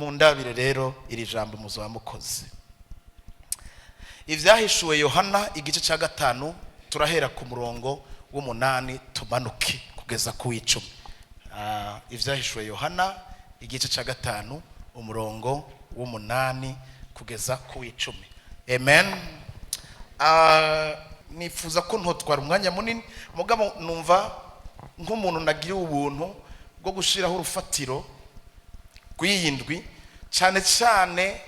Mundabire rero iri jambo muzoba mukoze. Ibyahishuwe Yohana igice cya 5, turahera ku murongo w'8 tumanuke kugeza ku w'10. Ibyahishuwe Yohana igice cya 5, umurongo w'8 kugeza ku w'10. Amen. Nifuza ko ntotwara umwanya munini, mugabo numva nk'umuntu nagiriwe ubuntu bwo gushiraho urufatiro rw'iyi ndwi, cyane cyane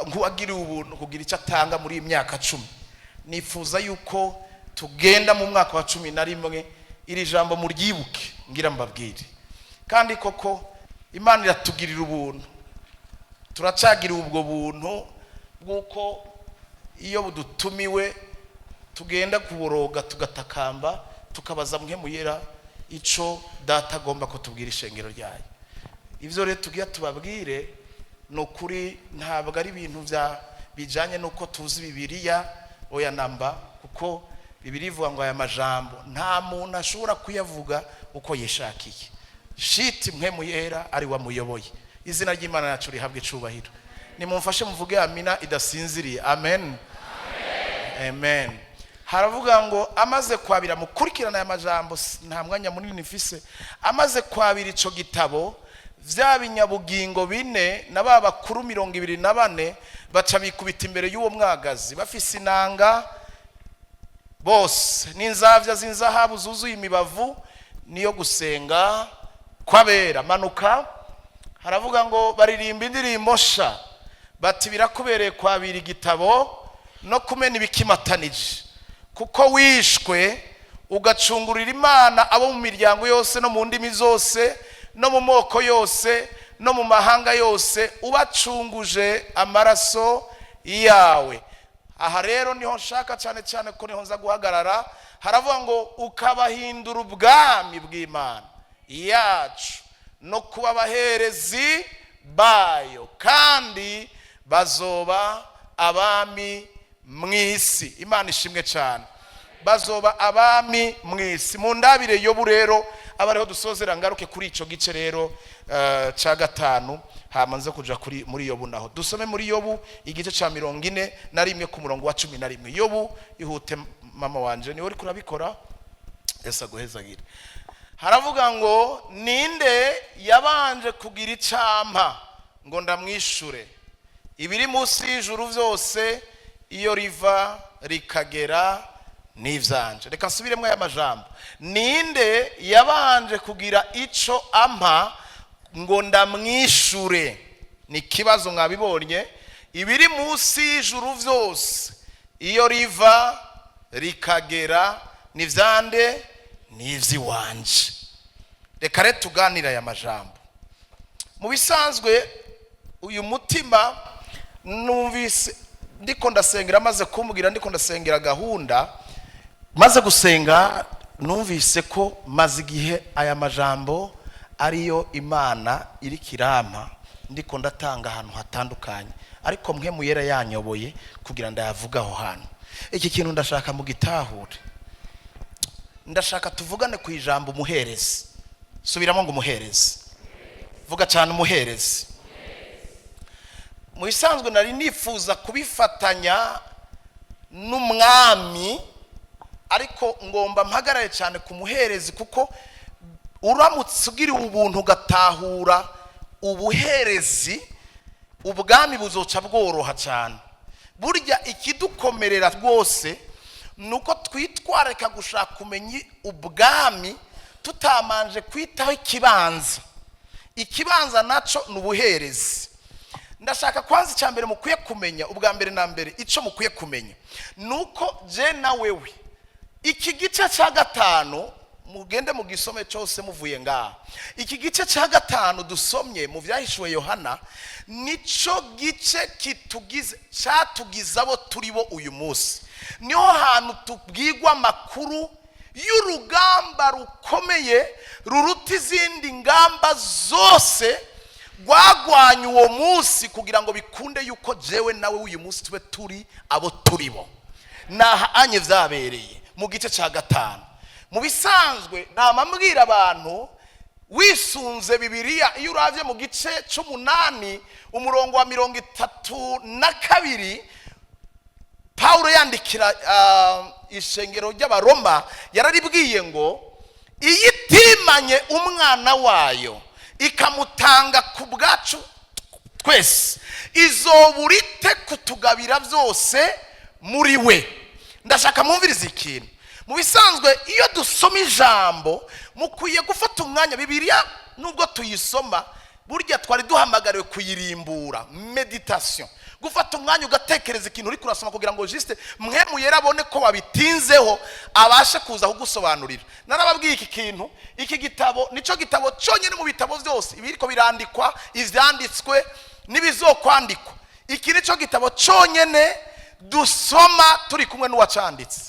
nk'uwagiriwe ubuntu kugira icyo atanga muri iyi myaka 10, nifuza yuko tugenda mu mwaka wa 11 iri jambo muryibuke ngira mbabwire. Kandi koko Imana iratugirira ubuntu, turacagira ubwo buntu bw'uko iyo budutumiwe tugenda kuboroga, tugatakamba, tukabaza Mpwemu Yera ico Data agomba ko tubwira ishengero ryayo. Ibyo rero tugiye tubabwire ni ukuri, ntabwo ari ibintu bya bijanye n'uko tuzi Bibiliya, oya namba, kuko Bibiliya ivuga ngo aya majambo nta muntu ashobora kuyavuga uko yishakiye, shiti Mpwemu Yera ari wamuyoboye. Izina ry'Imana yacu rihabwa icubahiro. Nimumfashe muvuge amina idasinziriye. Amen, amen. Haravuga ngo amaze kwabira, mukurikirana aya majambo, nta mwanya munini mfise. Amaze kwabira ico gitabo, vya binyabugingo bine na ba bakuru 24 baca bikubita imbere y'uwo mwagazi, bafise inanga bose n'inzavya z'inzahabu zuzuye imibavu, niyo gusenga kw'abera. Manuka, haravuga ngo baririmba indirimbo nsha bati: "Birakubereye kwabira igitabo no kumena ibikimatanije, kuko wishwe ugacungurira Imana abo mu miryango yose no mu ndimi zose no mu moko yose no mu mahanga yose, ubacunguje amaraso yawe." Aha rero niho nshaka cyane cyane ko niho nza guhagarara. Haravuga ngo ukabahindura ubwami bw'Imana yacu no kuba abaherezi bayo, kandi bazoba abami mu isi. Imana ishimwe cyane. Bazoba abami mu isi. Mu ndabire Yobu rero, aba ariho dusozera, ngaruke kuri ico gice rero ca 5, hama nze kuja kuri muri Yobu. Naho dusome muri Yobu igice ca 41 ku murongo wa 11. Yobu, ihute mama wanje, niwe uriko urabikora. Yesu aguhezagire. Haravuga ngo: "Ninde yabanje kugira icampa ngo ndamwishure? Ibiri munsi y'ijuru byose, iyo riva rikagera, n'ivyanje." Reka nsubiremo aya majambo: "Ninde yabanje kugira ico ampa ngo ndamwishure?" Ni ikibazo, mwabibonye. "Ibiri munsi y'ijuru byose, iyo riva rikagera, ni vyande? Ni ivy'iwanje." Reka rero tuganire aya majambo. Mu bisanzwe uyu mutima numvise ndiko ndasengera, maze kumbwira ndiko ndasengera gahunda, maze gusenga numvise ko maze igihe aya majambo ariyo Imana iri kirampa, ndiko ndatanga ahantu hatandukanye, ariko Mpwemu Yera yanyoboye kugira ndayavuga aho hantu. Iki kintu ndashaka mu gitahure, ndashaka tuvugane ku ijambo umuherezi. Subiramo ngo umuherezi. Vuga cyane: umuherezi. Mu bisanzwe nari nifuza kubifatanya n'umwami, ariko ngomba mpagarare cyane ku muherezi, kuko uramutse ugiriwe ubuntu ugatahura ubuherezi, ubwami buzoca bworoha cyane. Burya ikidukomerera rwose ni uko twitwararika gushaka kumenya ubwami tutamanje kwitaho ikibanza. Ikibanza nacyo ni ubuherezi. Ndashaka kwanza icya mbere mukwiye kumenya, ubwa mbere na mbere icyo mukwiye kumenya ni uko je na wewe, iki gice cya 5 mugende mugisome cyose muvuye ngaha. Iki gice cya 5 dusomye mu Byahishuwe Yohana nico gice kitugize, cyatugize abo turi bo uyu munsi. Niho hantu tubwirwa amakuru y'urugamba rukomeye ruruta izindi ngamba zose rwagwanya uwo munsi, kugira ngo bikunde yuko jewe nawe uyu munsi tube turi abo turi bo. Naha anye byabereye mu gice cya 5. Mu bisanzwe ntamambwira abantu Wisunze Bibiliya, iyo urabye mu gice cy'umunani, umurongo wa 32, Pawulo yandikira ishengero ry'Abaroma, yararibwiye ngo: "Iyo itimanye umwana wayo ikamutanga ku bwacu twese, izobura ite kutugabira byose muri we?" Ndashaka mwumvirize ikintu. Mu bisanzwe, iyo dusoma ijambo, mukwiye gufata umwanya. Bibiliya, nubwo tuyisoma, burya twari duhamagariwe kuyirimbura, méditation, gufata umwanya ugatekereza ikintu uri kurasoma, kugira ngo juste Mpwemu Yera abone ko wabitinzeho, abashe kuza kugusobanurira. Narababwiye iki kintu: iki gitabo nicyo gitabo cyonyine mu bitabo byose ibiriko birandikwa, ivyanditswe n'ibizokwandikwa, iki nicyo gitabo cyonyine dusoma turi kumwe n'uwacanditse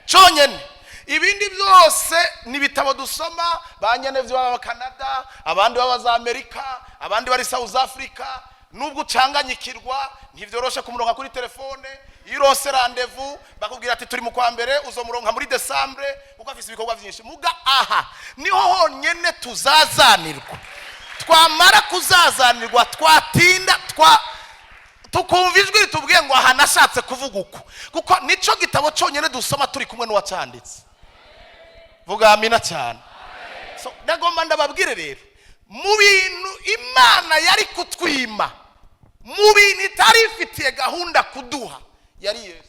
cyonyine. Ibindi byose ni ibitabo dusoma ba nyenevyo baba Canada, abandi baba za Amerika, abandi bari South Africa. Nubwo ucanganyikirwa, ntivyoroshe kumuronka kuri telefone. Iyo uronse rendez-vous, bakubwira ati: "Turi mu kwa mbere, uzomuronka muri décembre," kuko afise ibikorwa vyinshi. Muga aha niho honyene tuzazanirwa. Twamara kuzazanirwa, twatinda twa tukumva ijwi ritubwiye ngo: "Aha nashatse kuvuga uku," kuko nico gitabo cyonyine dusoma turi kumwe n'uwacanditse. Vuga amina cyane. So ndagomba ndababwire rero, mu bintu Imana yari kutwima, mu bintu itari ifitiye gahunda kuduha, yari Yesu.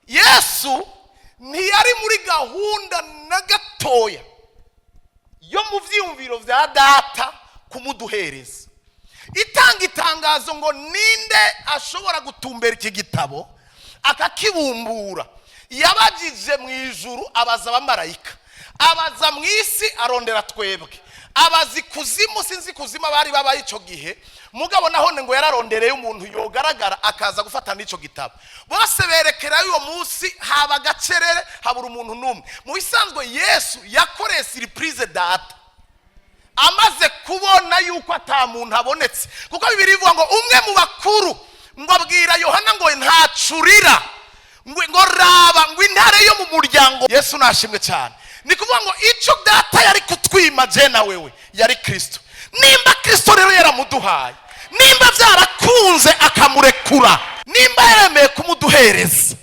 Yesu ntiyari muri gahunda na gatoya yo mu byiyumviro bya Data kumuduhereza. Itanga itangazo ngo: "Ninde ashobora gutumbera iki gitabo akakibumbura?" Yabagije mu ijuru, abaza abamarayika, abaza mu isi, arondera twebwe, abaza ikuzimu. Sinzi ikuzimu abari babaye icyo gihe, mugabo nahone ngo yararondereye umuntu yogaragara akaza gufata n'icyo gitabo. Bose berekerayo uwo munsi, haba agacerere, habura umuntu n'umwe. Mu bisanzwe, Yesu yakoreye surprise Data amaze kubona yuko ata muntu abonetse, kuko Bibiliya ivuga ngo umwe mu bakuru ngo abwira Yohana ngo: "Ntacurira," ngo: "Raba," ngo: "intare yo mu muryango." Yesu nashimwe cyane. Ni kuvuga ngo icyo Data yari kutwima je na wewe yari Kirisito. Nimba Kirisito rero yaramuduhaye, nimba byarakunze akamurekura, nimba yaremeye kumuduhereza,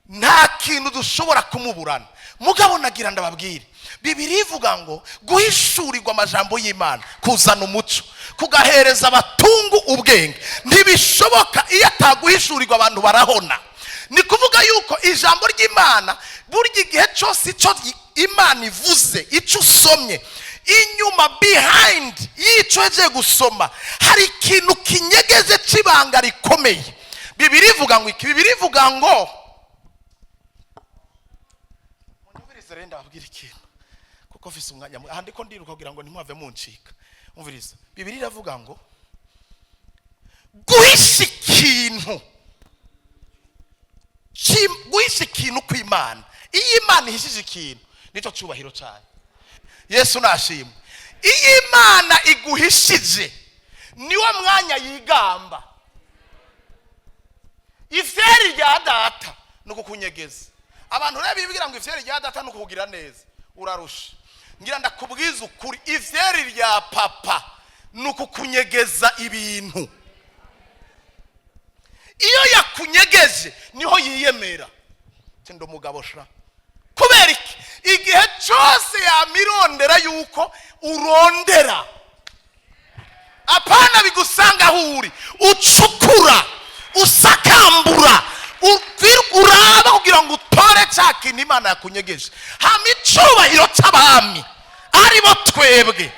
nta kintu dushobora kumuburana. Mugabo nagira ndababwire, Bibiliya ivuga ngo guhishurirwa amajambo y'Imana kuzana umuco, kugahereza abatungu ubwenge. Ntibishoboka iyo ataguhishurirwa, abantu barahona. Ni kuvuga yuko ijambo ry'Imana, burya igihe cyose icyo Imana ivuze, icyo usomye, inyuma, behind y'icyo yagiye gusoma, hari ikintu kinyegeze cy'ibanga rikomeye. Bibiliya ivuga ngo iki? Bibiliya ivuga ngo, munyumvirize rero, ndababwira ikintu kuko mfise umwanya aha, ndiko ndiruka kugira ngo ntimuhave muncika. Umviriza, Bibiliya iravuga ngo guhisha ikintu guhisha ikintu kw'Imana, iyo Imana ihishije ikintu, nicyo cyubahiro cyayo. Yesu nashimwe. Iyo Imana iguhishije, niwo mwanya yigamba. Ifyeri rya Data ni ukukunyegeza. Abantu rero bibwira ngo ifyeri rya Data ni ukukugira neza, urarusha. Ngira ndakubwiza ukuri, ifyeri rya Papa ni ukukunyegeza ibintu. Iyo yakunyegeje, niho yiyemera ndi umugabo sha. Kubera iki? Igihe cyose yamirondera yuko urondera, apana bigusanga aho uri, ucukura, usakambura, uraba kugira ngo utore cya kintu Imana yakunyegeje. Hama icyubahiro cy'abami, aribo twebwe,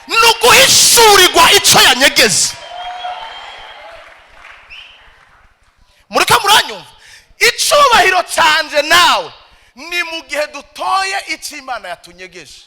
ni uguhishurirwa icyo yanyegeze. Mureka muranyumva? Icyubahiro cyanjye nawe ni mu gihe dutoye icyo Imana yatunyegeje.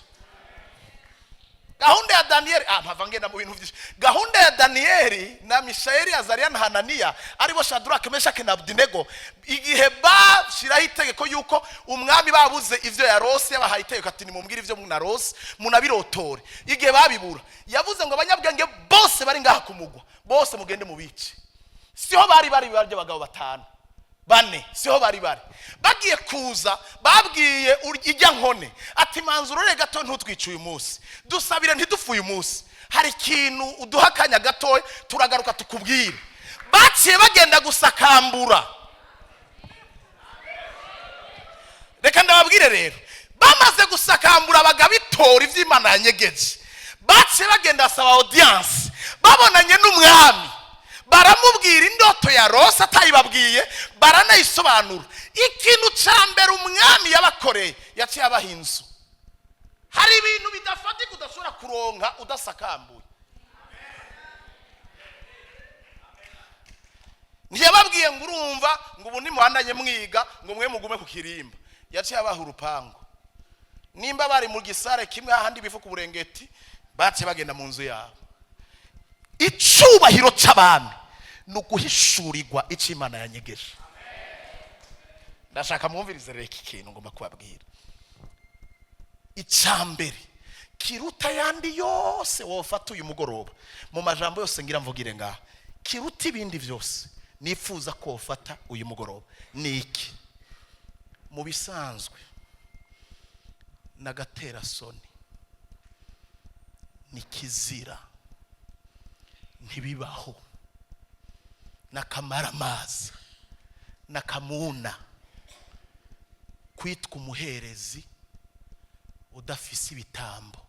Gahunda ya Daniyeli, mpava ngenda mu bintu byinshi. Gahunda ya Daniyeli na Mishayeli, Azariya na Hananiya, aribo Shadurake, Meshake na Abudinego, igihe bashyiraho itegeko yuko umwami babuze ibyo yarose, yabahaye itegeko ati: "Nimubwire ibyo munarose, munabirotore." Igihe babibura, yavuze ngo: "Abanyabwenge bose bari ngaha ku mugwa, bose mugende mubice." Siho bari barya abagabo batanu. Bane siho bari bari bagiye kuza, babwiye ijya nkone ati: "Manza urore gato, ntutwice uyu munsi, dusabire ntidupfe uyu munsi, hari ikintu uduha akanya gatoya, turagaruka tukubwire." Baciye bagenda gusakambura. Reka ndababwire rero, bamaze gusakambura bagabitora iby'Imana yanyegeje, baciye bagenda basaba audience. Babonanye n'umwami, baramubwira indoto ya rose atayibabwiye, baranayisobanura. Ikintu cya mbere umwami yabakoreye, yaciye abaha inzu. Hari ibintu bidafatika udashobora kuronka udasakambuye. Ntiyababwiye ngo urumva ngo ubu nimuhandanye mwiga, ngo mwe mugume ku kirimba. Yaciye abaha urupangu. Nimba bari mu gisare kimwe ahandi bifu ku burengeti, baciye bagenda mu nzu yabo. Icubahiro c'abami ni uguhishurirwa icyo Imana yanyegeje. Ndashaka mwumvirize rero iki kintu ngomba kubabwira. Icya mbere kiruta ayandi yose wofata uyu mugoroba, mu majambo yose ngira mvugire ngaha, kiruta ibindi byose nifuza ko wofata uyu mugoroba ni iki: mu bisanzwe n'agaterasoni, ni kizira, ntibibaho, n'akamaramaza, n'akamuna kwitwa umuherezi udafise ibitambo,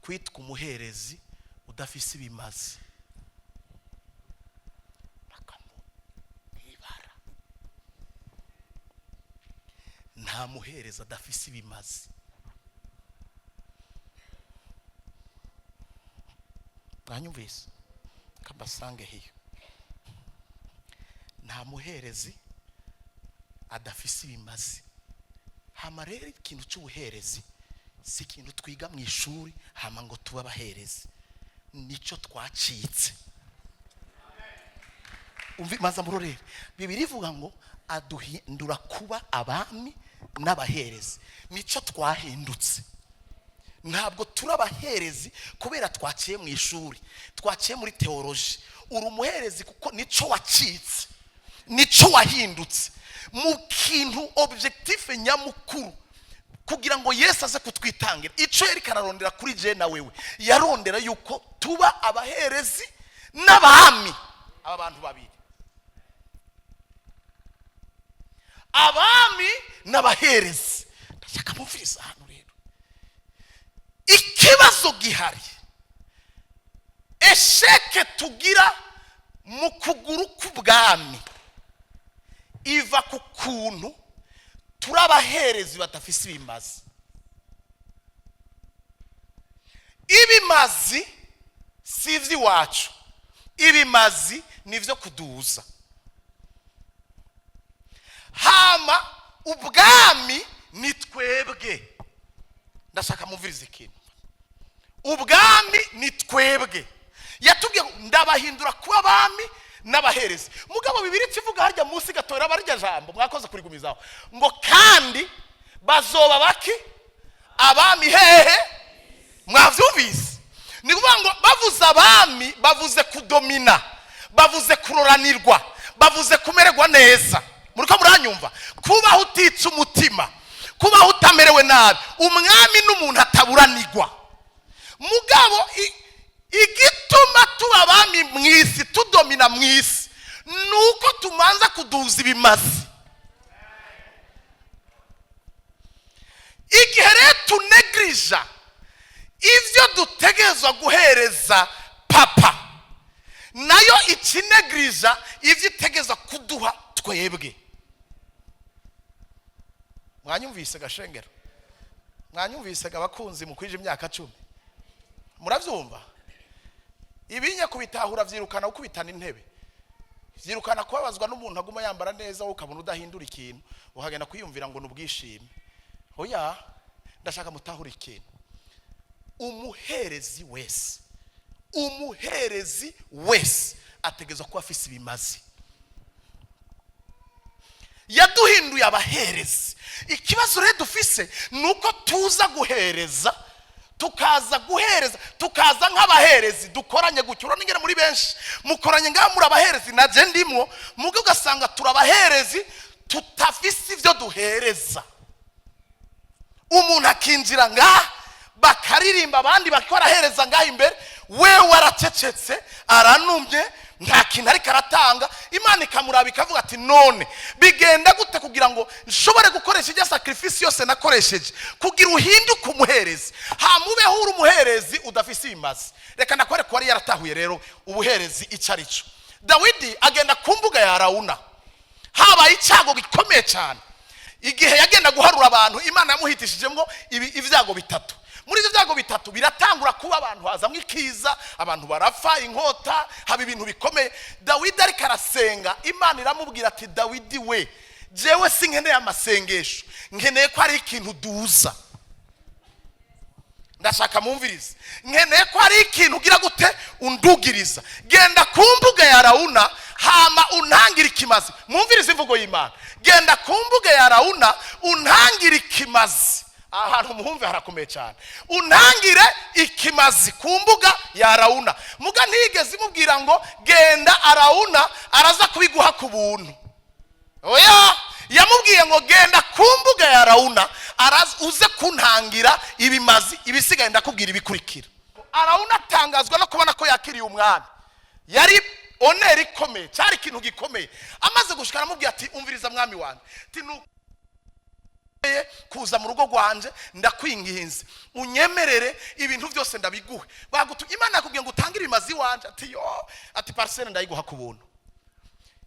kwitwa umuherezi udafise ibimazi. N'ibara, nta muherezi adafise ibimazi. Mwanyumvise kabasange hiyo? Nta muherezi adafise ibimazi. Hama rero ikintu cy'ubuherezi si ikintu twiga mu ishuri hama ngo tube abaherezi, nicyo twacitse. Umva, maza murorere, Bibiri ivuga ngo aduhindura kuba abami n'abaherezi. Nicyo twahindutse. Ntabwo turi abaherezi kubera twaciye mu ishuri, twaciye muri théologie. Uri umuherezi kuko nicyo wacitse, nicyo wahindutse. Mu kintu objectif nyamukuru kugira ngo Yesu aze kutwitangira, icyo yari kararondera kuri je na wewe, yarondera yuko tuba abaherezi n'abami. Aba bantu babiri, abami n'abaherezi. Ndashaka mumviriza hano rero ikibazo gihari. Échec tugira mu kuguru k'ubwami iva ku kuntu turi abaherezi badafise ibimazi. Ibimazi si iby'iwacu, ibimazi ni ibyo kuduza. Hama ubwami ni twebwe. Ndashaka mumvirize ikintu: ubwami ni twebwe. Yatubwiye ngo ndabahindura kuba abami n'abaherezi. Mugabo Bibiri ikivuga harya munsi gatora barya jambo mwakoze kurigumizaho, ngo kandi bazoba baki? Abami. Hehe? Mwavyumvise? Ni kuvuga ngo bavuze abami, bavuze kudomina, bavuze kuroranirwa, bavuze kumererwa neza. Muriko muranyumva? Kubaho utitse umutima, kubaho utamerewe nabi. Umwami n'umuntu ataburanirwa. Mugabo igituma tuba abami mu isi, tudomina mu isi, ni uko tumanza kuduza ibimazi. Igihe rero tunegirija ibyo dutegerezwa guhereza papa, nayo ikinegirija ibyo itegerezwa kuduha twebwe. Mwanyumvise gashengero? Mwanyumvise abakunzi mukwije imyaka 10? Murabyumva? Ibinya kubitahura byirukana gukubitana intebe, byirukana kubabazwa n'umuntu aguma yambara neza, wowe ukabona udahindura ikintu, ukagenda kwiyumvira ngo ni ubwishime. Oya, ndashaka mutahure ikintu: umuherezi wese, umuherezi wese ategerezwa kuba afise ibimazi. Yaduhinduye abaherezi. Ikibazo rero dufise ni uko tuza guhereza Tukaza guhereza, tukaza nk'abaherezi dukoranye gutyo. Urabona ingene muri benshi mukoranye ngaha, muri abaherezi, naje ndimwo, mugo ugasanga turabaherezi tutafise ivyo duhereza. Umuntu akinjira ngaha, bakaririmba, abandi bakora barahereza ngaha imbere, wewe aracecetse, aranumye, nta kintu ariko aratanga. Imana ikamuraba ikavuga ati: "None bigenda gute kugira ngo nshobore gukoresha ijya sacrifice yose nakoresheje kugira uhinduke umuherezi, hamubeho uri umuherezi udafise ibimazi?" Reka nakwereke ko wari yaratahuye rero ubuherezi icyo ari cyo. Dawidi agenda ku mbuga ya Arawuna, habaye icyago gikomeye cyane. Igihe yagenda guharura abantu, Imana yamuhitishijemo ibyago bitatu. Muri ibyo byago bitatu biratangura kuba, abantu hazamwo ikiza, abantu barapfa, inkota, haba ibintu bikomeye. Dawidi ariko arasenga, Imana iramubwira ati: "Dawidi we, jewe sinkeneye amasengesho, nkeneye ko hari ikintu duza." Ndashaka mumvirize. "Nkeneye ko hari ikintu ugira gute? Undugiriza. Genda ku mbuga ya Rawuna, hama untangira ikimazi." Mumvirize imvugo y'Imana: "Genda ku mbuga ya Rawuna, untangire ikimazi." Ahantu muhumve harakomeye cyane. "Untangire ikimazi ku mbuga ya Rawuna." Muga ntiyigeze imubwira ngo genda, Arawuna araza kubiguha ku buntu. Oya, yamubwiye ngo genda ku mbuga ya Arawuna, uze kuntangira ibimazi, ibisigaye ndakubwira ibikurikira. Arawuna atangazwa no kubona ko yakiriye umwami. Yari honneur ikomeye, cyari ikintu gikomeye. Amaze gushika, aramubwira ati: "Umviriza mwami wanjye," ati, "nuko kuza mu rugo rwanje, ndakwinginze unyemerere, ibintu byose ndabiguhe. Bagutu Imana yakubwiye ngo utangire ibimazi iwanje." Ati: "Yo," ati, "parcelle ndayiguha ku buntu,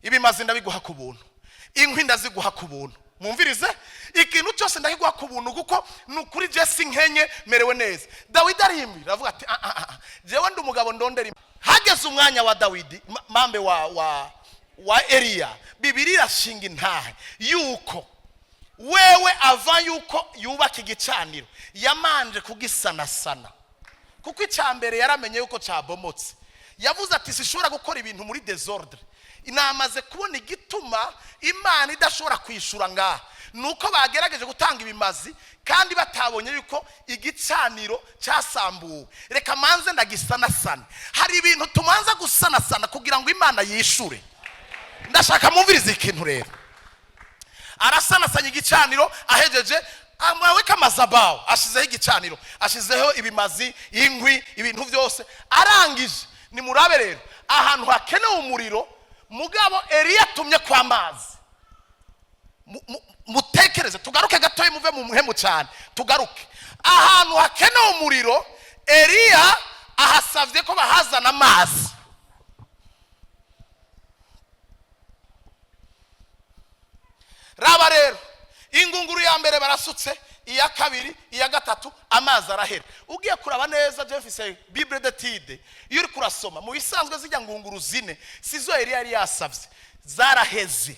ibimazi ndabiguha ku buntu, inkwi ndaziguha ku buntu." Mwumvirize: "Ikintu cyose ndakiguha ku buntu, kuko ni ukuri je sinkenye, merewe neza." Dawidi arimbira aravuga ati: "Ah, ah, ah, jewe ndi umugabo ndondera." Hageze umwanya wa Dawidi, mambe wa Eliya, Bibiri irashinga intahe yuko wewe ava yuko yubaka igicaniro, yamanje kugisanasana, kuko icya mbere yaramenye yuko cyabomotse. Yavuze ati: "Sishobora gukora ibintu muri désordre. Namaze kubona igituma Imana idashobora kwishura ngaha, ni uko bagerageje gutanga ibimazi kandi batabonye yuko igicaniro cyasambuwe. Reka manze ndagisanasana." Hari ibintu tumanza gusanasana kugira ngo Imana yishure. Ndashaka mumvirize ikintu rero. Arasanasanya igicaniro, ahejeje amaweka amazabawo, ashizeho igicaniro, ashizeho ibimazi, inkwi, ibintu byose. Arangije, nimurabe rero ahantu hakenewe umuriro, mugabo Eliya atumye kwa amazi. Mutekereze, tugaruke gatoya, muve mu muhemu cyane, tugaruke ahantu hakenewe umuriro. Eliya ahasabye ko bahazana amazi. Raba rero, ingunguru ya mbere barasutse, iya kabiri, iya gatatu, amazi arahera. Ugiye kuraba neza, jefise Bible d'étude, iyo uri kurasoma mu bisanzwe, zijya ngunguru zine sizo Eliya yari yasabye, zaraheze.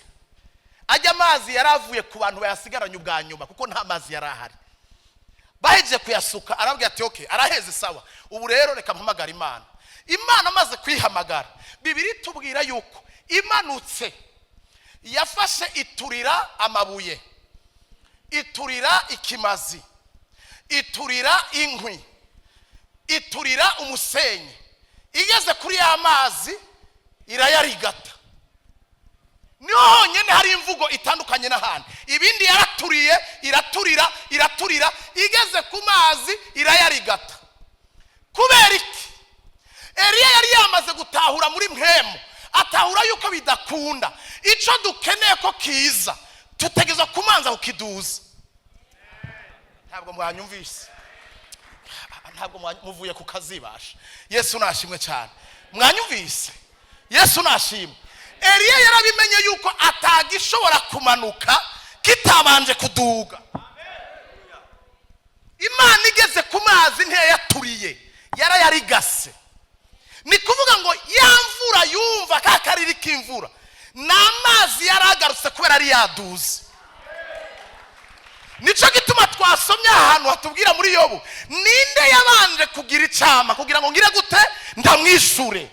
Ajya amazi yari avuye ku bantu bayasigaranye ubwa nyuma, kuko nta mazi yari ahari. Bahejeje kuyasuka, arabwira ati: "Okay, araheze, sawa, ubu rero reka mpamagara Imana." Imana amaze kwihamagara, Bibiri tubwira yuko imanutse yafashe iturira amabuye, iturira ikimazi, iturira inkwi, iturira umusenyi. Igeze kuri ya mazi irayarigata. Niho honyine hari imvugo itandukanye n'ahandi. Ibindi yaraturiye, iraturira, iraturira, igeze ku mazi irayarigata. Kubera iki? Eliya yari yamaze gutahura muri mpemu, atahura yuko bidakunda. Icyo dukeneye ko kiza, tutegereza kumanza kukiduza. Ntabwo mwanyumvise, ntabwo muvuye ku kazibasha. Yesu nashimwe cyane. Mwanyumvise? Yesu nashimwe. Eliya yarabimenye yuko atagishobora kumanuka kitabanje kuduga. Imana igeze ku mazi ntiyayaturiye, yarayarigase. Ni kuvuga ngo ya mvura yumva, ka kariri k'imvura, ni amazi yaragarutse kubera ari yaduze. Nicyo gituma twasomye ahantu hatubwira muri Yobu: "Ninde yabanje kugira icama kugira ngo ngire gute? Ndamwishure."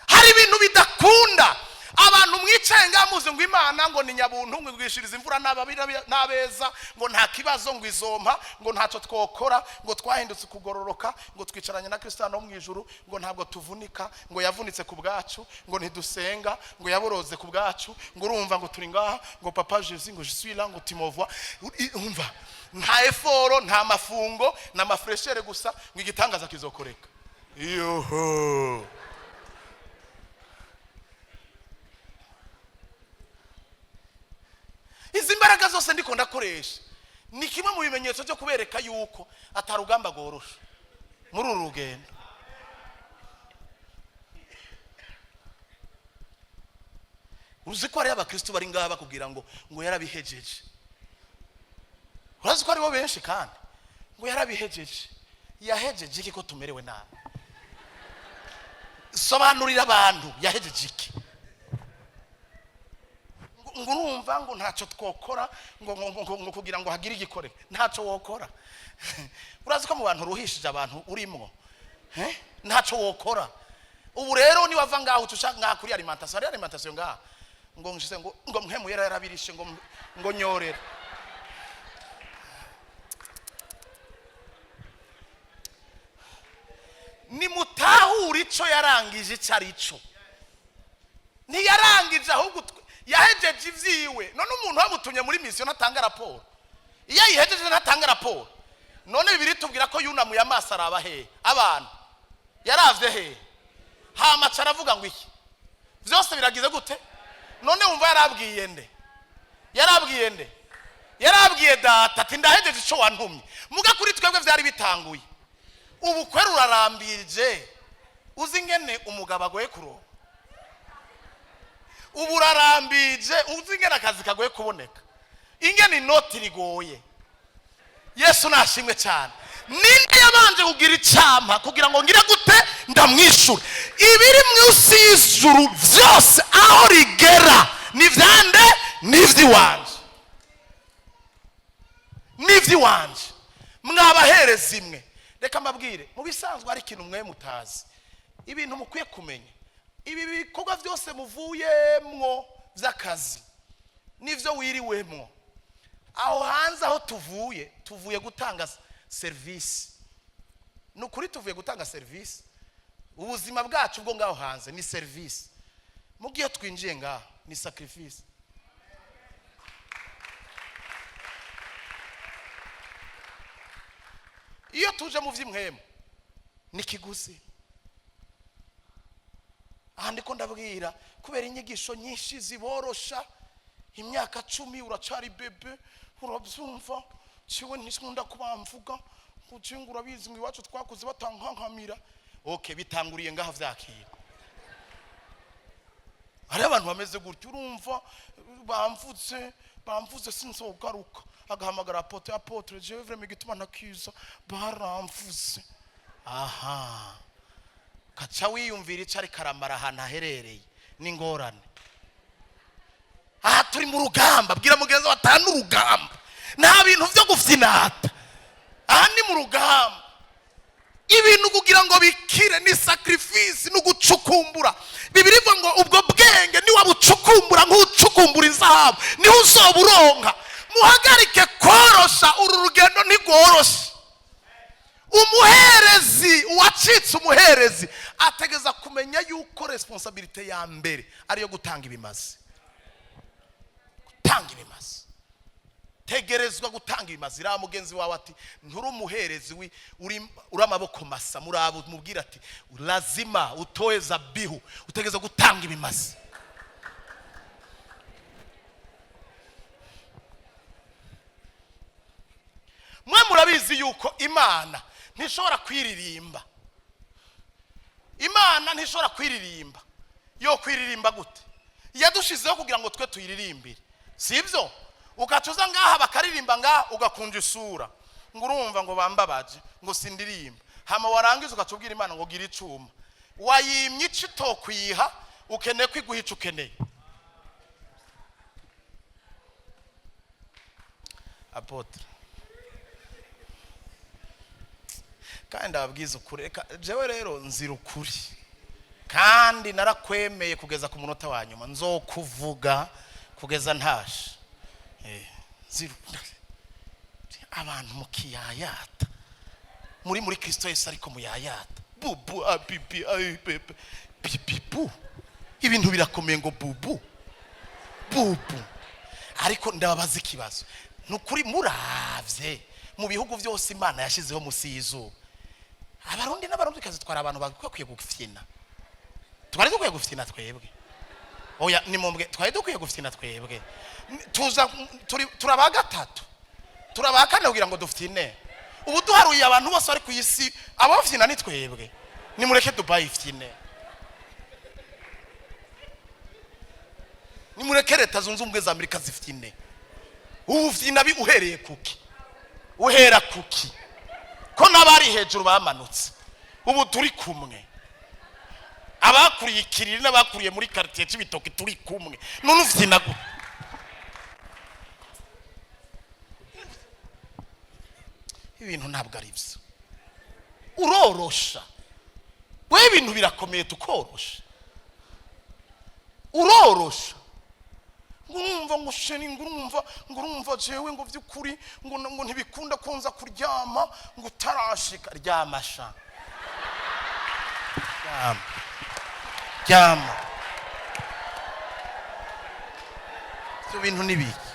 Hari ibintu bidakunda abantu. Mwicaye ngaha muzi ngo Imana ngo ni nyabuntu, ngo igwishiriza imvura n'ababi n'abeza, ngo nta kibazo, ngo izompa, ngo ntacyo twokora, ngo twahindutse kugororoka, ngo twicaranye na Kristo hano mu ijuru, ngo ntabwo tuvunika, ngo yavunitse ku bwacu, ngo ntidusenga, ngo yaboroze ku bwacu, ngo urumva ngo turi ngaha, ngo papa Jésus, ngo je suis là, ngo tu me vois. Umva, nta effort, nta mafungo, na mafraîcheur gusa, ngo igitangaza kizokoreka. Yoho, izi mbaraga zose ndiko ndakoresha ni kimwe mu bimenyetso byo kubereka yuko atarugamba rworoshe muri uru rugendo. Uzi ko hariyo abakristo bari ngaha bakubwira ngo yarabihejeje? Urazi ko haribo benshi kandi ngo yarabihejeje? Yahejeje iki ko tumerewe nabi? Sobanurira abantu, yahejeje iki? Ngo urumva ngo ntacyo twokora, ngo kugira ngo hagire igikore. Ntacyo wokora? Urazi ko mu bantu uruhishije abantu urimwo? Eh? Ntacyo wokora. Ubu rero niwava ngaho uca ushaka ngaha kuri alimentation, hari alimentation ngaha, ngo nshise ngo mpemu yera yarabirishe, ngo nyorere. Nimutahura ico yarangije ico ari cyo. Ntiyarangije, ahubwo yahejeje ivyiwe. None umuntu bamutumye muri mission ntatanga raporo? Iyo ayihejeje ntatanga raporo? None Bibiri tubwira ko yunamuye amaso araba hehe? Abantu yaravye hehe? Hama aca aravuga ngo iki? Vyose biragize gute? None wumva yarabwiye nde? Yarabwiye nde? Yarabwiye Data ati: "Ndahejeje ico wantumye." Muga kuri twebwe vyari bitanguye. Ubu kwera urarambirije. Uzi ingene umugabo agoye kuronka? Ubu urarambije. Uzi ingene akazi kagoye kuboneka, ingene inoti rigoye? Yesu nashimwe cyane. Ninde yabanje kugira icampa kugira ngo ngire gute? Ndamwishure. Ibiri munsi y'ijuru byose aho rigera ni vyande? Ni ivy'iwanje, ni ivy'iwanje. Mwabahereza imwe, reka mbabwire, mu bisanzwe hari ikintu mwe mutazi, ibintu mukwiye kumenya. Ibi bikorwa byose muvuyemwo by'akazi n'ibyo wiriwemwo aho hanze, aho tuvuye, tuvuye gutanga serivisi. Ni ukuri, tuvuye gutanga serivisi. Ubuzima bwacu bwo ngaho hanze ni serivisi. Mu gihe twinjiye ngaha ni sacrifice. Iyo tuje mu by'impwemu ni kiguzi. Aha ndiko ndabwira kubera inyigisho nyinshi ziborosha. Imyaka 10 uracari bébé, urabyumva ciwe, ntikunda kuba mvuga ngo urabizi, ngo iwacu twakuze batankankamira. Okay, bitanguriye ngaha vyakira. Hariho abantu bameze gutyo. Urumva bamvutse, bamvuze, sinzogaruka. Agahamagara apôtre: "Apôtre, jewe vraiment igituma ntakiza baramvuze." Aha kaca wiyumvira ico ariko aramara ahantu aherereye n'ingorane. Aha turi mu rugamba. Bwira mugenzi wawe atanu, urugamba, nta bintu byo gufyinata. Aha ni mu rugamba. Ibintu kugira ngo bikire ni sacrifice, ni ugucukumbura. Bibiri ivuga ngo ubwo bwenge niwabucukumbura nk'ucukumbura izahabu, niho uzoba uronka. Muhagarike korosha uru rugendo, ntigoroshe. Umuherezi, uwacitse umuherezi, ategeza kumenya yuko responsabilité ya mbere ariyo gutanga ibimazi. Gutanga ibimazi, tegerezwa gutanga ibimazi. Iriya mugenzi wawe ati: "Nturi umuherezi, uri amaboko masa." Murabo mubwira ati: "Lazima utoe zabihu, utegerezwa gutanga ibimazi." Mwe murabizi yuko Imana ntishobora kwiririmba. Imana ntishobora kwiririmba. Yo kwiririmba gute? Yadushizeho kugira ngo twe tuyiririmbire, si ibyo? Ugaca uza ngaha bakaririmba ngaha, ugakunja isura ngo urumva ngo bambabaje, ngo sindirimba. Hama warangiza ugaca ubwira Imana ngo gira icuma. Wayimye ico itokwiha, ukeneye kwiguha ico ukeneye. Apôtre, kandi ndababwiza ukuri, reka jewe rero nzira ukuri. Kandi narakwemeye kugeza ku munota wa nyuma, nzokuvuga kugeza ntashe. Abantu mukiyayata muri Kristo Yesu, ariko muyayata bubu abibi ayi bebe bibi bu, ibintu birakomeye ngo bubu bubu. Ariko ndababaza ikibazo: ni ukuri, muravye mu bihugu byose Imana yashyizeho munsi y'izuba, Abarundi n'Abarundikazi twari abantu bakwiye gufyina? Twari dukwiye gufyina twebwe? Oya, ni mumbwe, twari dukwiye gufyina twebwe? Tuza turi turaba gatatu, turaba kane kugira ngo dufyine. Ubu duharuye abantu bose bari ku isi, abafyina ni twebwe. Nimureke Dubai ifyine, nimureke Leta Zunze Ubumwe za Amerika zifyine. Ubu fyina bi uhereye kuki? Uhera kuki ko n'abari hejuru bamanutse? Ubu turi kumwe, abakuriye ikiriri n'abakuriye muri quartier c'Ibitoki turi kumwe. None ufyina gute? Ibintu ntabwo ari byo. Urorosha we, ibintu birakomeye, tukorosha. Urorosha ngo urumva ngo chéri, ngo urumva jewe ngo by'ukuri ngo ntibikunda ko nza kuryama ngo utarashika. Ryama sha, ryama, ryama. Ibyo bintu ni biki?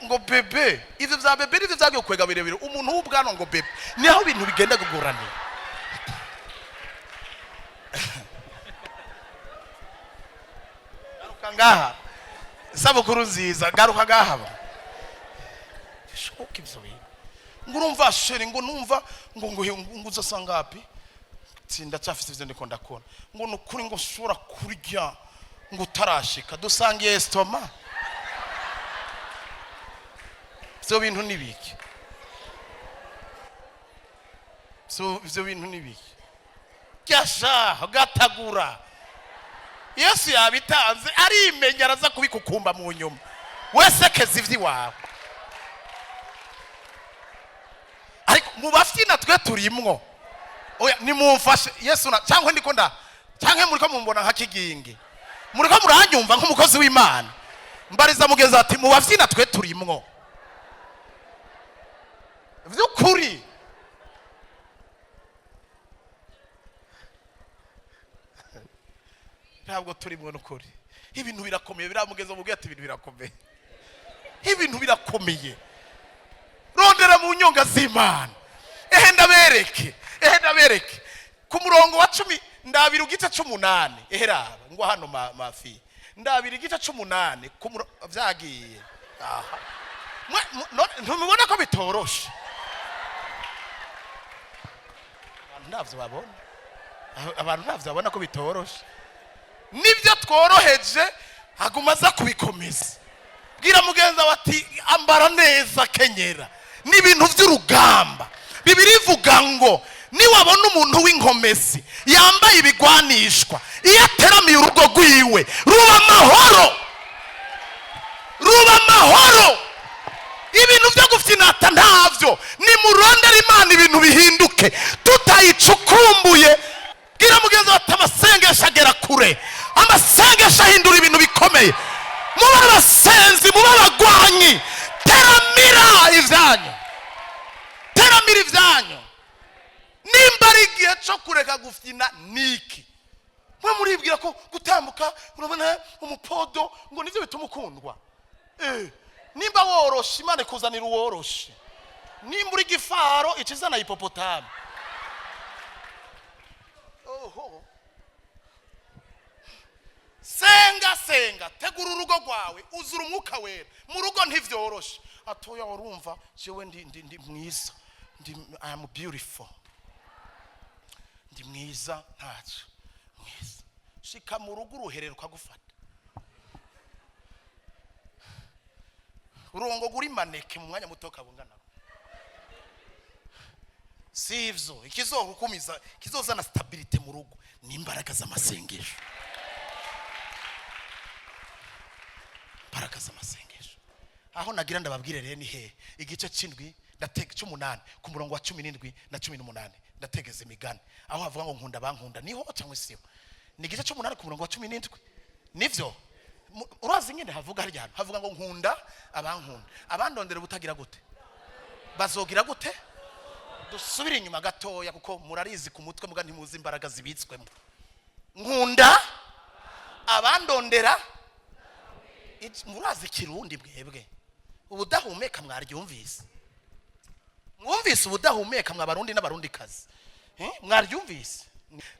Ngo bébé, ivyo vya bébé nivyo vyagiye kwega birebire. Umuntu w'ubwanwa ngo bébé, niho ibintu bigenda kuguranira. Garuka ngaha, isabukuru nziza. Garuka ngaha ba. Bishoboka ivyo bintu? Ngo urumva chéri, ngo numva ngo uzosanga ngapi? Ndacyafise ivyo ndiko ndakora. Ngo nukuri ngo ushobora kurya ngo utarashika, dusangiye estomac. Ivyo bintu ni biki? Ivyo bintu ni biki? Ryasha gatagura, Yesu yabitanze, arimenya, araza kubikukumba mu nyuma. Wese keza ivy'iwawe. Ariko mu bafyina twe turimwo? Oya, nimumfashe. Yesu na cyangwa ndiko nda cyangwa muriko mumbona nka kigingi, muriko muranyumva nk'umukozi w'Imana. Mbariza mugenzi ati: mu bafyina twe turimwo vy'ukuri? Ntabwo turimwo n'ukuri. Ibintu birakomeye. Biramugeza mubwiye ati: ibintu birakomeye, ibintu birakomeye. Rondera mu nyonga z'Imana. Ehe ndabereke, ehe ndabereke ku murongo wa 10. Ndabira igice c'umunani. Ehe raba ngo hano mafi, ndabira igice c'umunani ku vyagiye aha. Ntumubona ko bitoroshe? Abantu ntavyo babona. Abantu ntavyo babona ko bitoroshe. Nibyo tworoheje, aguma aza kubikomeza. Bwira mugenzi wawe ati: ambara neza, kenyera. Ni ibintu by'urugamba. Bibiri ivuga ngo niwabona umuntu w'inkomezi yambaye ibigwanishwa, iyo ateramiye urugo rwiwe ruba amahoro, ruba amahoro. Ibintu byo gufyinata ntabyo. Nimurondera Imana, ibintu bihinduke tutayicukumbuye. Bwira mugenzi wawe ati: amasengesho agera kure, amasengesho ahindura ibintu bikomeye. Mube abasenzi, mube abagwanyi. Teramira ibyanyu, teramira ibyanyu. Nimba ari igihe cyo kureka gufyina niki? Mwe muribwira ko gutambuka, urabona umupodo, ngo nibyo bituma ukundwa. Nimba woroshe, Imana ikuzanira uworoshe. Nimba uri gifaro, ikizana hippopotame. Oho, senga, senga, tegura urugo rwawe, uzura Umwuka Wera mu rugo. Ntivyoroshe. Atoya, urumva jewe ndi mwiza, ndi, I am beautiful, ndi mwiza, ntacyo mwiza. Shika mu rugo, uruherero ukagufata, urongo guri maneke mu mwanya muto kabungana. Si ivyo. Ikizohukumiza, kizozana stabilité mu rugo ni imbaraga z'amasengesho, imbaraga z'amasengesho. Aho nagira ndababwire rero ni hehe? Igice c'indwi, ndateka c'umunani, ku murongo wa 17 na 18. Ndategeza imigani aho havuga ngo nkunda bankunda, niho cyangwa siho? Ni igice cy'umunani ku murongo wa 17, nivyo? Urazi nyine havuga harya hantu havuga ngo nkunda abankunda, abandondera ubutagira gute, bazogira gute? Dusubire inyuma gatoya, kuko murarizi ku mutwe muga ntimuzi imbaraga zibitswemo. Nkunda abandondera. Murazi ikirundi mwebwe, ubudahumeka mwaryumvise? Mwumvise ubudahumeka mwa Barundi n'Abarundi kazi? Mwaryumvise?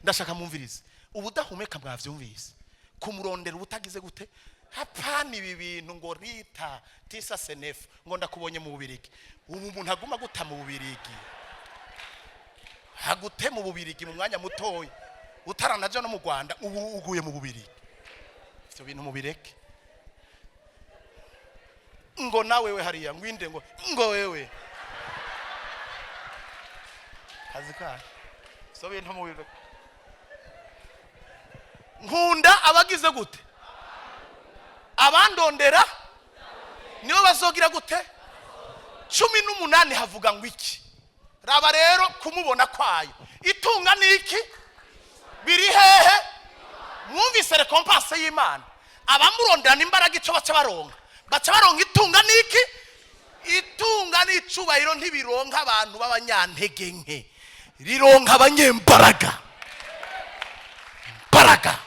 Ndashaka mwumvirize ubudahumeka. Mwavyumvise? Kumurondera ubutagize gute? Hapana ibi bintu ngo rita tisa senefu, ngo ndakubonye mu Bubirigi. Ubu umuntu aguma guta mu Bubirigi, hagute mu Bubirigi mu mwanya mutoya, utaranaja no mu Rwanda, ubu uguye mu Bubirigi. Ivyo bintu mubireke. Ngo nawe we hariya ngwinde, ngo wewe kazi kayo. So bintu mubireke. Nkunda abagize gute? Abandondera nibo bazogira gute? 18 havuga ngo iki? Raba rero kumubona kwayo. Itunga ni iki? Biri hehe? Mwumvise récompense y'Imana? Abamuronderana imbaraga, icyo baca baronka, baca baronka itunga. Ni iki? Itunga n'icubahiro ntibironka abantu b'abanyantege nke, rironka abanyembaraga. Imbaraga,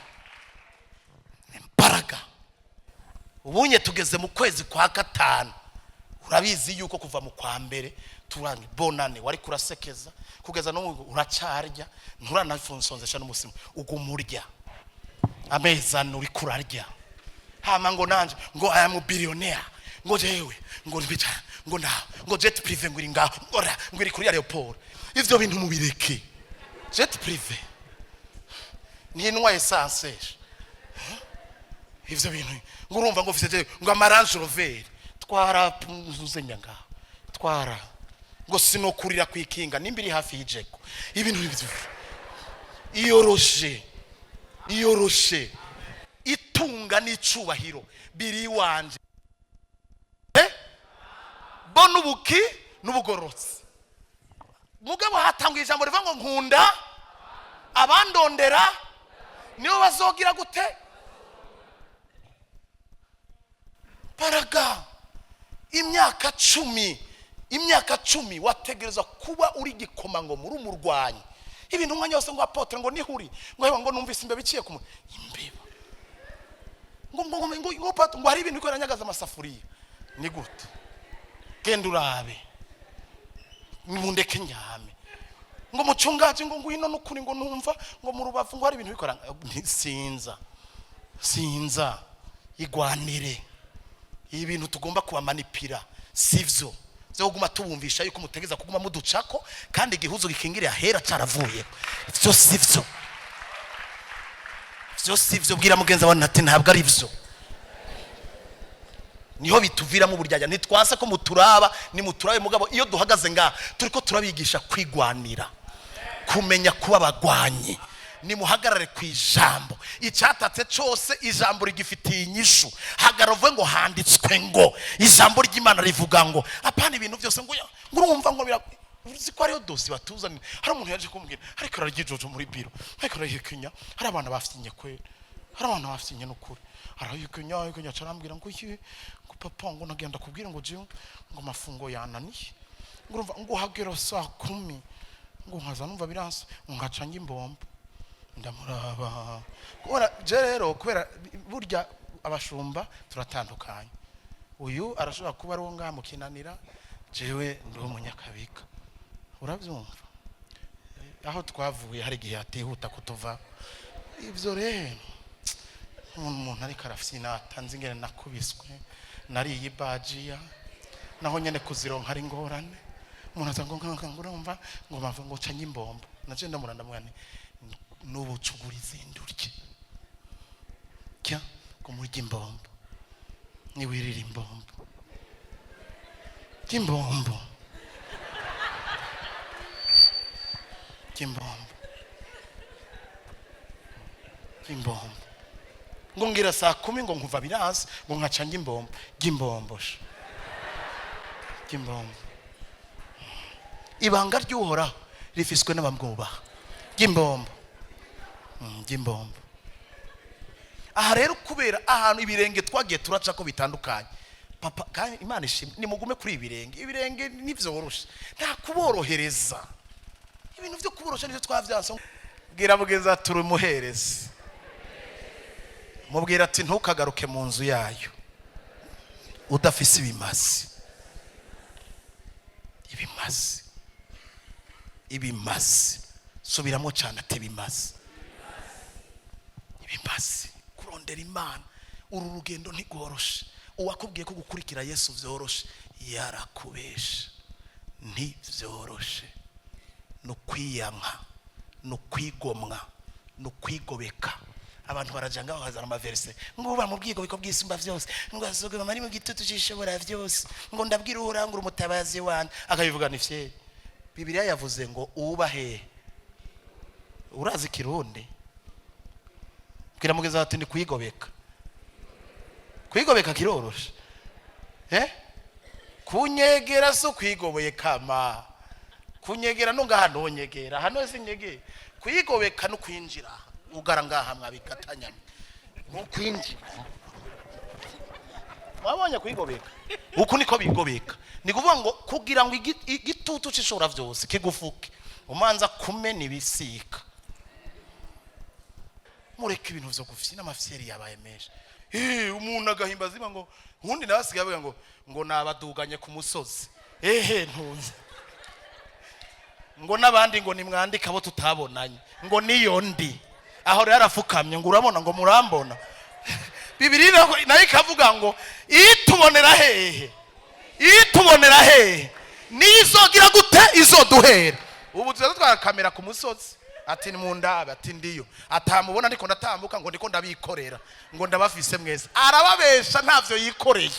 imbaraga. Ubunye tugeze mu kwezi kwa gatanu. Urabizi yuko kuva mu kwa mbere turangi bonane wari kurasekeza, kugeza n'ubu uracarya, nturanafonsonzesha n'umusima, uguma urya amezi 4 uri kurarya. Hama ngo nanje ngo I am billionaire, ngo jewe ngo nbica, ngo nda ngo jet privé, ngo iri ngaho, ngo ra ngo iri kuri aéroport. Ivyo bintu mubireke. Jet privé ntinwa essence. Ivyo bintu ngo urumva ngo ufite ngo ama Range Rover, twara uzenya ngaho, twara ngo sinokurira kwikinga nimba iri hafi y'ijeko. Ibintu ivyo iyoroshe, iyoroshe. Itunga n'icubahiro biri iwanje. Bo n'ubuki n'ubugororotsi. Mugabo hatangwa ijambo rivuga ngo nkunda abandondera, nibo bazogira gute? Baraga imyaka 10, imyaka 10 wategereza kuba uri gikomangoma, muri umurwanyi. Ibintu umwanya wose ngo apôtre, ngo nihuri, ngo hewe, ngo numvise imbeba iciye ku imbeba, ngo pato, ngo hari ibintu biko biranyagaza amasafuriya. Ni gute? Genda urabe, mundeke nyame. Ngo mucungaje, ngo ngwino nukuri, ngo numva ngo mu rubavu ngo hari ibintu bikora. Sinza, sinza, igwanire. Ibi bintu tugomba kubamanipira sivyo byo kuguma tubumvisha yuko mutegeza kuguma muducako, kandi igihuzu gikingiriye ahera caravuye. Ivyo sivyo, ivyo sivyo. Bwira mugenzi wawe ati ntabwo ari byo. Niho bituviramo uburyarya. Ntitwase ko muturaba, ni muturabe. Mugabo iyo duhagaze ngaha turiko turabigisha kwigwanira, kumenya kuba abagwanyi. Nimuhagarare ku ijambo. Icyatatse cyose ijambo rigifitiye inyishu. Hagarara uvuge ngo handitswe ngo, ijambo ry'Imana rivuga ngo. Apana ibintu byose ngo ngo urumva ngo uzi ko hariyo dossier batuzanira. Hari umuntu yaje kumbwira ariko araryijojo muri biro, ariko arahekenya. Hari abana bafinye kwera, hari abana bafinye n'ukuri. Arahekenya, ahekenya, aca arambwira ngo iki, ngo papa, ngo nagenda kubwira ngo jewe ngo amafungo yananiye, ngo urumva ngo hagera saa 10 ngo nkaza numva biranse, ngo ngaca njya imbombo. Ndamuraba kubera je rero, kubera burya abashumba turatandukanye. Uyu arashobora kuba ari uwo ngaha mu Kinanira, jewe ndi uwo Munyakabika. Urabyumva aho twavuye, hari igihe hatihuta kutuva. Ibyo rero umuntu ariko arafyinata, nzi ingene nakubiswe, nariye ibajiya, naho nyene kuzironka ari ingorane. Umuntu aza ngo urumva ngo bava ngo canye imbombo. Naje ndamura, ndamubwira nti n'ubu cugura izindi urye, kya ngo murye imbombo, niwirire imbombo, ry'imbombo, ry'imbombo, ry'imbombo. Ngo ngira saa 10 ngo nkuva biranse, ngo nkaca njya imbombo. Ry'imbombo sha, ry'imbombo. Ibanga ry'Uhoraho. Rifiswe n'abamwubaha. Ry'imbombo. Ry'imbombo. Aha rero, kubera ahantu ibirenge twagiye turaca ko bitandukanye, papa, kandi Imana ishimwe, nimugume kuri ibi birenge. Ibirenge ntibyoroshe, nta kuborohereza. Ibintu byo kuborosha nibyo twavyanse. Bwira mugenzi ati: "Turi umuherezi." Mubwira ati: "Ntukagaruke mu nzu yayo udafise ibimazi." Ibimazi, ibimazi. Subiramo cyane ati: "Ibimazi, ibimazi." Kurondera Imana, uru rugendo ntigoroshe. Uwakubwiye ko gukurikira Yesu vyoroshe yarakubesha. Ntivyoroshe, ni ukwiyanka, ni ukwigomwa, ni ukwigobeka. Abantu baraja ngaho bakazana amaversets ngo uba mu bwigobeko bw'Isumba Vyose, ngo azoguma ari mu gitutu c'Ishobora Vyose, ngo ndabwira Uhoraho ngo uri umutabazi wanje, akabivuga ni fyeri. Bibiliya yavuze ngo uba hehe? Urazi Kirundi? Bwira mugenzi wawe ati: "Ni kwigobeka." Kwigobeka kiroroshe, eh? Kunyegera si ukwigoboye kama kunyegera no ngaha ntonyegera hano sinyegera. Kwigobeka no kwinjira ugara ngaha mwabigatanya no kwinjira. Mwabonye kwigobeka? Uku niko bigobeka. Ni kuvuga ngo kugira ngo igitutu c'Ishobora Vyose kigufuke, umanza kumena ibisika. Mureke ibintu vyo gufyina, amafyeri yabaye menshi. Umuntu agahimba zima ngo ubundi nawe asigaye avuga ngo nabaduganye ku musozi. Ehe, ntunze ngo n'abandi ngo nimwandike abo tutabonanye, ngo niyo ndi aho rero arafukamye, ngo urabona, ngo murambona. Bibiri nayo ikavuga ngo itubonera hehe? Itubonera hehe? Niyo izogira gute? Izoduhera. Ubu tuza dutwara kamera ku musozi, ati: "Ni mu ndabe." Ati: "Ndiyo." Atamubona ndiko ndatambuka, ngo ndiko ndabikorera, ngo ndabafise mwese. Arababesha, ntavyo yikoreye.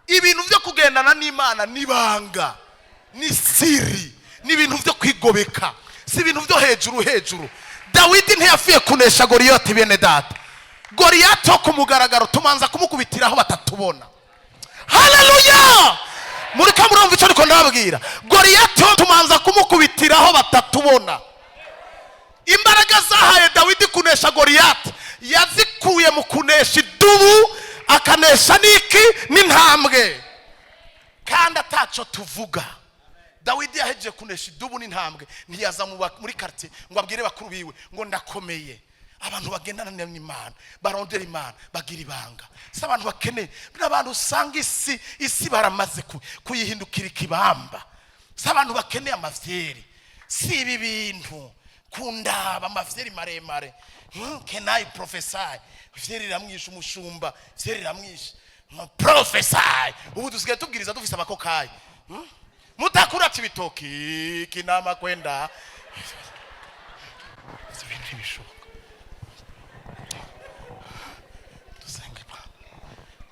Ibintu byo kugendana n'Imana n'ibanga, ni siri, ni ibintu byo kwigobeka, si ibintu byo hejuru hejuru. Dawidi ntiyafiye kunesha Goriyati. Bene data, Goriyati wo ku mugaragaro tumanza kumukubitiraho batatubona. Haleluya! Muri ko murumva icyo ariko ndababwira? Goriyati wo tumanza kumukubitiraho batatubona. Imbaraga zahaye Dawidi kunesha Goriyati yazikuye mu kunesha idubu, akanesha n'iki? N'intambwe, kandi ataco tuvuga. Dawidi yahejeje kunesha idubu n'intambwe, ntiyaza muri quartier ngo abwire bakuru biwe ngo ndakomeye. Abantu bagendana n'Imana, barondera Imana, bagira ibanga. Si abantu bakeneye n'abantu usanga isi baramaze kuyihindukira ikibamba. Si abantu bakeneye amafyeri, si ibi bintu kundaba amafyeri maremare. Can I prophesy? Fyeri iramwishe umushumba, fyeri iramwishe. Prophesy. Ubu dusigaye tubwiriza dufise abakokayi. Mutakura ibitoki kinama kwenda. Ivyo bintu ntibishoboka. Dusenge Bwana,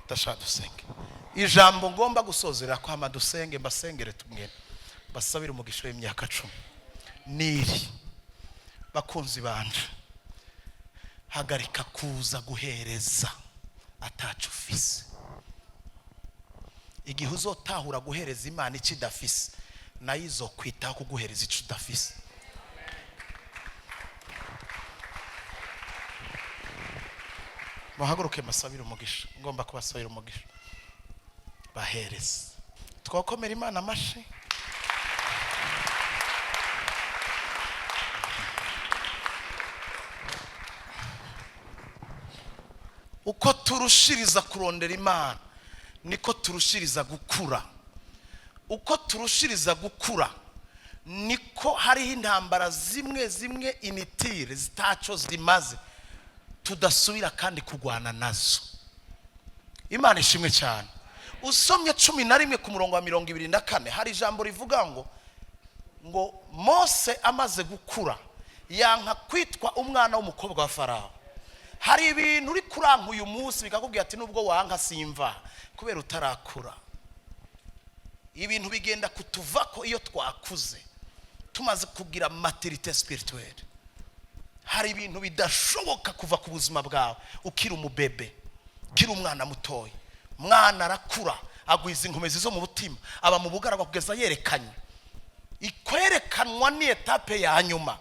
ndashaka dusenge. Ijambo ngomba gusozera ko hama dusenge, mbasengere tumwe, basabire umugisha w'imyaka 10 niri. Bakunzi banje, hagarika kuza guhereza atacu ufise. Igihe uzotahura guhereza Imana icyo idafise, nayo izokwitaho kuguhereza icyo udafise. Muhaguruke masabire umugisha. Ngomba kubasabira umugisha. Bahereze. Twakomera Imana amashi. Uko turushiriza kurondera Imana, niko turushiriza gukura. Uko turushiriza gukura, niko hariho intambara zimwe zimwe inutiles, zitaco zimaze, tudasubira kandi kurwana nazo. Imana ishimwe cyane. Usomye 11 ku murongo wa 24, hari ijambo rivuga ngo Mose amaze gukura yanka kwitwa umwana w'umukobwa wa Farawo. Hari ibintu uri kuranka uyu munsi bikakubwira ati: "Nubwo wanka simva," kubera utarakura. Ibintu bigenda kutuvako iyo twakuze, tumaze kugira maturité spirituelle. Hari ibintu bidashoboka kuva ku buzima bwawe ukiri umubebe, ukiri umwana mutoya. Umwana arakura. Agwiza inkomezi zo mu mutima, aba mu bugaragwa kugeza yerekanye. Ikwerekanwa ni étape ya nyuma,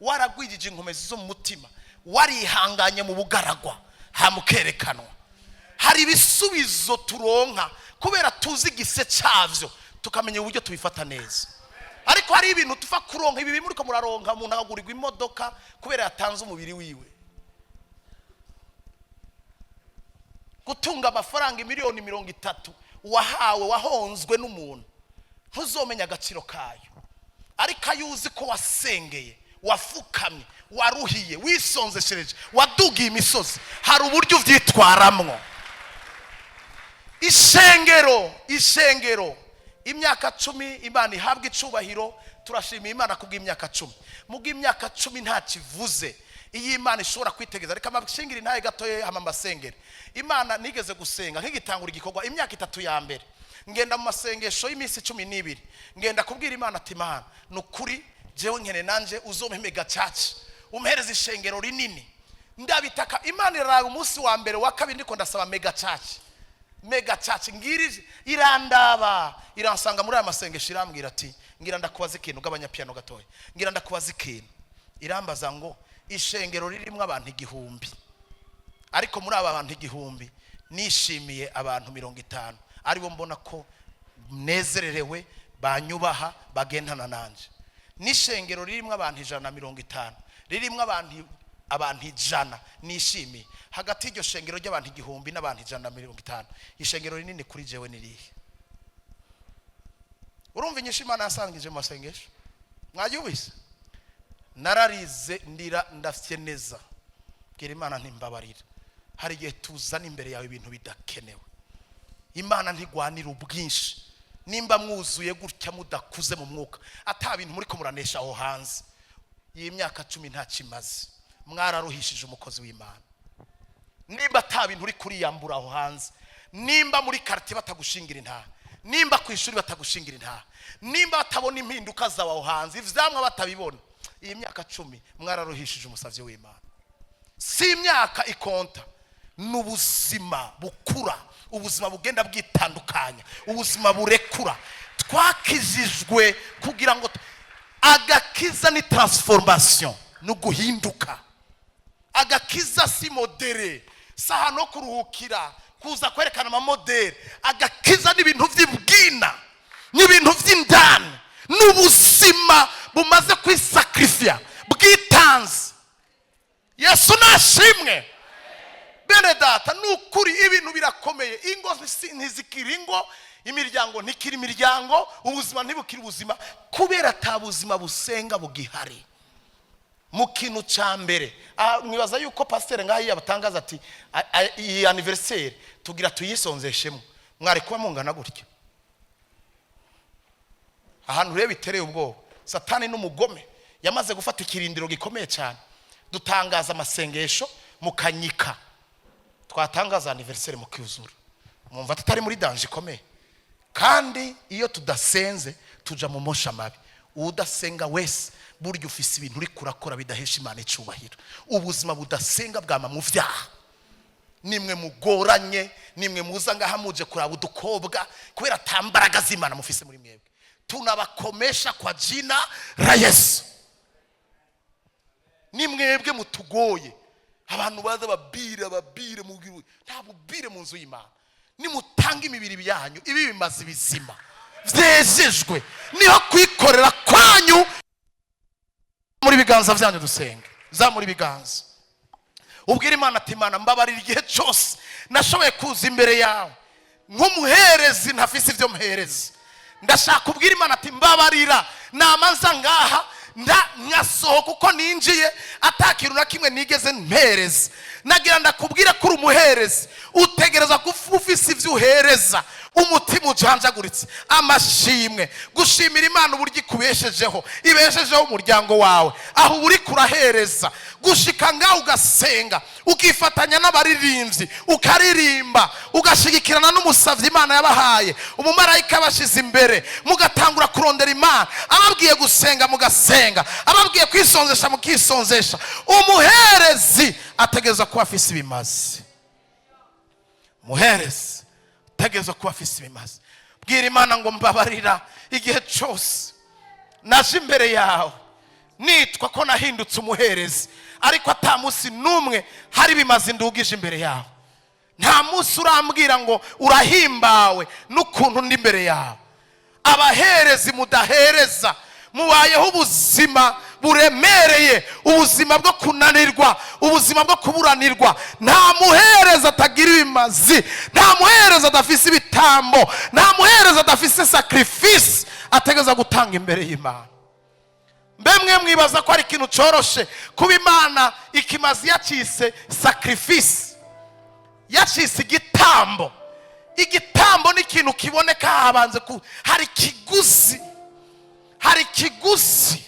waragwijije inkomezi zo mu mutima, warihanganye mu bugaragwa, hamukerekanwa. Hari ibisubizo turonka kubera tuzi igise cyabyo, tukamenya uburyo tubifata neza. Ariko hari ibintu tuva kuronka, ibi bimuriko muraronka, umuntu akagurirwa imodoka kubera yatanze umubiri wiwe. Gutunga amafaranga 30 miliyoni wahawe, wahonzwe n'umuntu, ntuzomenya agaciro kayo. Ariko ayo uzi ko wasengeye, wafukamye, waruhiye, wisonzeshereje, wadugiye imisozi, hari uburyo ubyitwaramwo. Ishengero, ishengero, imyaka 10, Imana ihabwa icubahiro. Turashimiye Imana kubw'imyaka 10. Mu bw'imyaka 10 nta kivuze iyo Imana ishobora kwitegereza. Reka amashingiri ntaye gatoya, hama amasengere Imana. Nigeze gusenga nk'igitangura igikorwa, imyaka 3 ya mbere, ngenda mu masengesho y'iminsi 12, ngenda kubwira Imana ati: "Imana, ni ukuri jewe nkene nanje uzompe mega church, umpereze ishengero rinini." Ndabitaka, Imana iraraba. Umunsi wa mbere, wa kabiri, ndiko ndasaba mega church, mega church, ngirije, irandaba, iransanga muri aya masengesho, irambwira ati: "Ngira ndakubaza ikintu." Gabanya piano gatoya. "Ngira ndakubaza ikintu." Irambaza ngo: "Ishengero ririmo abantu 1000, ariko muri aba bantu 1000 nishimiye abantu 50, aribo mbona ko nezererewe, banyubaha, bagendana nanje, n'ishengero ririmo abantu 150, ririmo abantu 100 nishimiye, hagati y'iryo shengero ry'abantu 1000 n'abantu 150, ishengero rinini kuri jewe ni rihe?" Urumva inyishu Imana yasangije mu masengesho? Mwayubise? Nararize, ndira, ndafye neza, bwira Imana ntimbabarira. Hari igihe tuzana imbere yawe ibintu bidakenewe. Imana ntigwanira ubwinshi. Nimba mwuzuye gutya, mudakuze mu mwuka, ata bintu muri ko muranesha aho hanze, iyi myaka 10 ntakimaze. Mwararuhishije umukozi w'Imana. Nimba ata bintu uri kuriyambura aho hanze, nimba muri quartier batagushingira intaha, nimba ku ishuri batagushingira intaha, nimba batabona impinduka zawe aho hanze, ivyamwa batabibona, iyi myaka 10 mwararuhishije umusavyi w'Imana. Si imyaka ikonta, ni ubuzima bukura, ubuzima bugenda bwitandukanya, ubuzima burekura. Twakijijwe kugira ngo agakiza ni transformation, ni uguhinduka. Agakiza si modèle, si ahantu ho kuruhukira, kuza kwerekana ama modèle. Agakiza ni ibintu by'ibwina, ni ibintu by'indani, ni ubuzima bumaze kwisakirifiya, bwitanze. Yesu nashimwe. Bene data, ni ukuri ibintu birakomeye. Ingo ntizikiri ingo, imiryango ntikiri imiryango, ubuzima ntibukiri ubuzima, kubera ata buzima busenga bugihari. Mu kintu cya mbere aha, mwibaza yuko pasiteri ngaho iyo yabatangaza ati: "Iyi anniversaire tugira tuyisonzeshemo," mwari kuba mungana gutya? Ahantu rero bitereye ubwoba, Satani n'umugome yamaze gufata ikirindiro gikomeye cyane. Dutangaza amasengesho mukanyika, twatangaza anniversaire mukuzura, mwumva tutari muri danger ikomeye? Kandi iyo tudasenze tuja mu mosha mabi. Udasenga wese, burya ufise ibintu uri kurakora bidahesha Imana icubahiro. Ubuzima budasenga bwama mu vyaha. Nimwe mugoranye, nimwe muza ngaha muje kuraba udukobwa, kubera ata mbaraga z'Imana mufise muri mwebwe. Tunabakomesha kwa jina la Yesu. Ni mwebwe mutugoye. Abantu baza babire babire, nta bubire mu nzu y'Imana. Nimutanga imibiri yanyu, ibi bimaze ibizima vyejejwe, niho kwikorera kwanyu. Muri ibiganza byanyu dusenga. Zamura ibiganza, ubwira Imana ati: "Imana, mbabarira igihe cyose nashoboye kuza imbere yawe nk'umuherezi ntafise ibyo mpereza." Ndashaka kubwira Imana ati: "Mbabarira, namanza ngaha nda nkasohoka uko ninjiye, atakintu na kimwe nigeze mpereza." Nagira ndakubwira ko uri umuherezi, utegereza kuba ufise ibyo uhereza. Umutima ujanjaguritse, amashimwe, gushimira Imana uburyo ikubeshejeho, ibeshejeho umuryango wawe, aho uba uri kurahereza. Gushika ngaho ugasenga, ukifatanya n'abaririmbyi, ukaririmba, ugashigikirana n'umusavyi Imana yabahaye, umumarayika yabashize imbere, mugatangura kurondera Imana, ababwiye gusenga mugasenga, ababwiye kwisonzesha mukisonzesha. Umuherezi ategereza kuba afise ibimazi. Umuherezi Tegerezwa kuba afise ibimazi. Bwira Imana ngo: "Mbabarira igihe cyose naje imbere yawe nitwa ko nahindutse umuherezi, ariko ata munsi n'umwe hari ibimazi ndugije imbere yawe. Nta munsi urambwira ngo urahimbawe n'ukuntu ndi imbere yawe." Abaherezi mudahereza mubayeho ubuzima buremereye, ubuzima bwo kunanirwa, ubuzima bwo kuburanirwa. Nta muhereza atagira ibimazi, nta muhereza adafise ibitambo, nta muhereza adafise sacrifice ategereza gutanga imbere y'Imana. Mbe mwe mwibaza ko ari ikintu cyoroshe kuba Imana ikimazi yacise sacrifice, yacise igitambo? Igitambo ni ikintu kiboneka habanze ku hari ikiguzi, hari ikiguzi.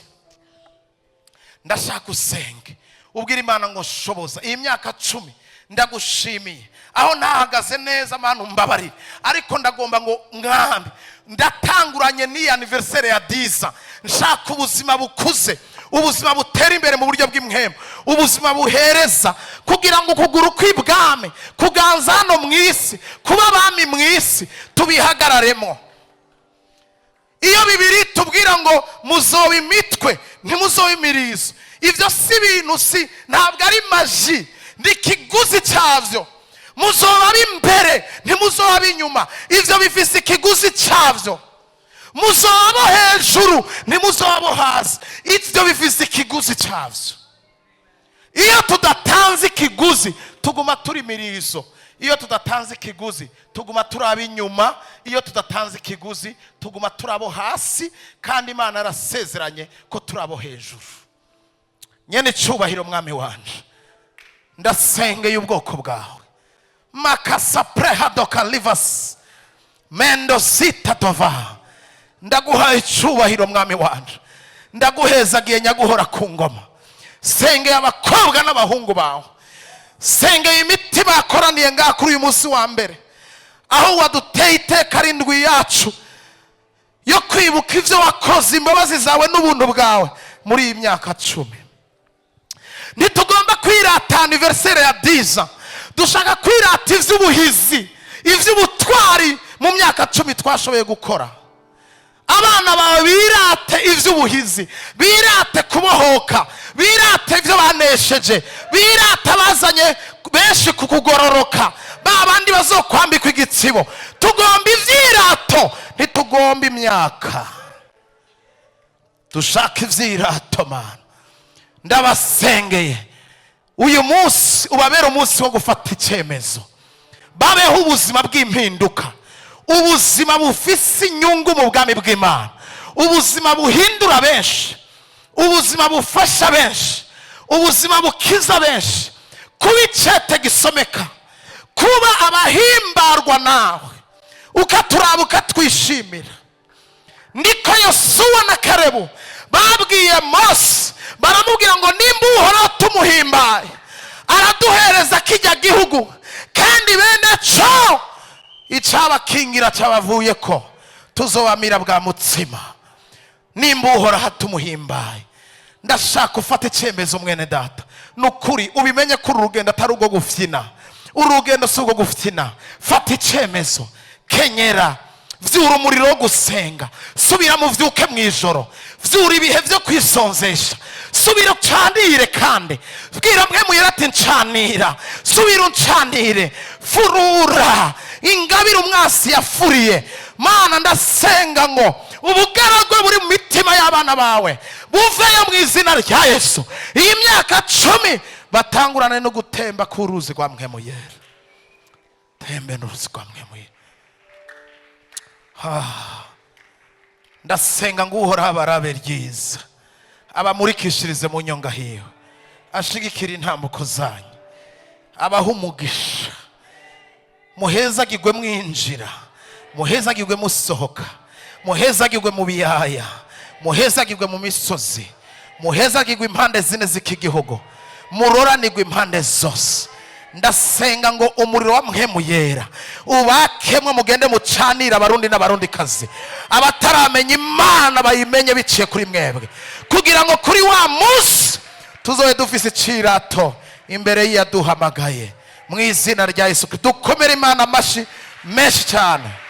Ndashaka usenge, ubwira Imana ngo: "Shoboza iyi myaka 10. Ndagushimiye aho ntahagaze neza, Mana umbabarire, ariko ndagomba ngo, Mwami, ndatanguranye n'iyi anniversaire ya 10, nshaka ubuzima bukuze, ubuzima butera imbere mu buryo bw'impwemu, ubuzima buhereza, kugira ngo ukuguru kw'ibwami kuganza hano mu isi, kuba abami mu isi, tubihagararemo." Iyo Bibiri tubwira ngo muzoba imitwe, ntimuzoba imirizo, ibyo si ibintu, si ntabwo ari magie, ni ikiguzi cyabyo. Muzoba ab'imbere, ntimuzoba ab'inyuma, ibyo bifise ikiguzi cyabyo. Muzoba abo hejuru, ntimuzoba abo hasi, ibyo bifise ikiguzi cyabyo. Iyo tudatanze ikiguzi tuguma turi imirizo. Iyo tudatanze ikiguzi tuguma turi ab'inyuma. Iyo tudatanze ikiguzi tuguma turi abo hasi, kandi Imana yarasezeranye ko turi abo hejuru. Nyene icyubahiro, Mwami wanje, ndasengeye ubwoko bwawe. Makasa prehadoka livas mendosita dova. Ndaguhaye icyubahiro, Mwami wanje, ndaguhezagiye nyaguhora ku ngoma. Sengeye abakobwa n'abahungu bawe, sengeye imitima yakoraniye ngaha kuri uyu munsi wa mbere, aho waduteye iteka arindwi yacu yo kwibuka ibyo wakoze, imbabazi zawe n'ubuntu bwawe muri iyi myaka 10. Ntitugomba kwirata anniversaire ya 10, dushaka kwirata iby'ubuhizi, iby'ubutwari mu myaka 10 twashoboye gukora. Abana bawe birate iby'ubuhizi, birate kubohoka, birate ibyo banesheje, birate abazanye benshi ku kugororoka, ba bandi bazokwambikwa igitsibo. Tugomba ibyirato, ntitugomba imyaka, dushaka ibyirato. Mana, ndabasengeye, uyu munsi ubabere umunsi wo gufata icyemezo, babeho ubuzima bw'impinduka, ubuzima bufise inyungu mu bwami bw'Imana, ubuzima buhindura benshi, ubuzima bufasha benshi, ubuzima bukiza benshi, kuba icete gisomeka, kuba abahimbarwa nawe, ukaturaba ukatwishimira. Niko Yosuwa na Karebu babwiye Mose, baramubwira ngo: "Nimba Uhoraho tumuhimbaye, araduhereza kijya gihugu, kandi bene cyo icyabakingira cyabavuye ko tuzobamira bwa mutsima, nimba Uhoraho tumuhimbaye." Ndashaka ufate icyemezo, mwene data. Ni ukuri ubimenye ko uru rugendo atari urwo gufyina, uru rugendo si urwo gufyina. Fata icyemezo, kenyera, vyura umuriro wo gusenga, subira muvyuke mu ijoro, vyura ibihe byo kwisonzesha, subira ucanire. Kandi bwira mwe muyera ati: "Ncanira, subira uncanire, furura ingabire umwasi yafuriye." Mana, ndasenga ngo ubugaragwe buri mu mitima y'abana bawe buveyo mu izina rya Yesu. Iyi myaka 10 batangurane no gutemba k'uruzi rwa Mpwemu Yera, tembe n'uruzi rwa Mpwemu Yera. Ah. Ndasenga ngo Uhoraho abarabe ryiza, abamurikishirize mu nyonga hiwe, ashigikire intambuko zanyu, abaha umugisha, muhezagirwe mwinjira, muhezagirwe musohoka, muhezagirwe mu biyaya, muhezagirwe mu misozi, muhezagirwe impande zine z'iki gihugu, muroranirwe impande zose. Ndasenga ngo umuriro wa Mpwemu Yera ubakemwe, mugende mucanire Abarundi n'Abarundikazi, abataramenya Imana bayimenye biciye kuri mwebwe, kugira ngo kuri wa munsi tuzobe dufise icirato imbere y'iyaduhamagaye, mu izina rya Yesu Kristo. Dukomere Imana amashyi. Menshi cyane.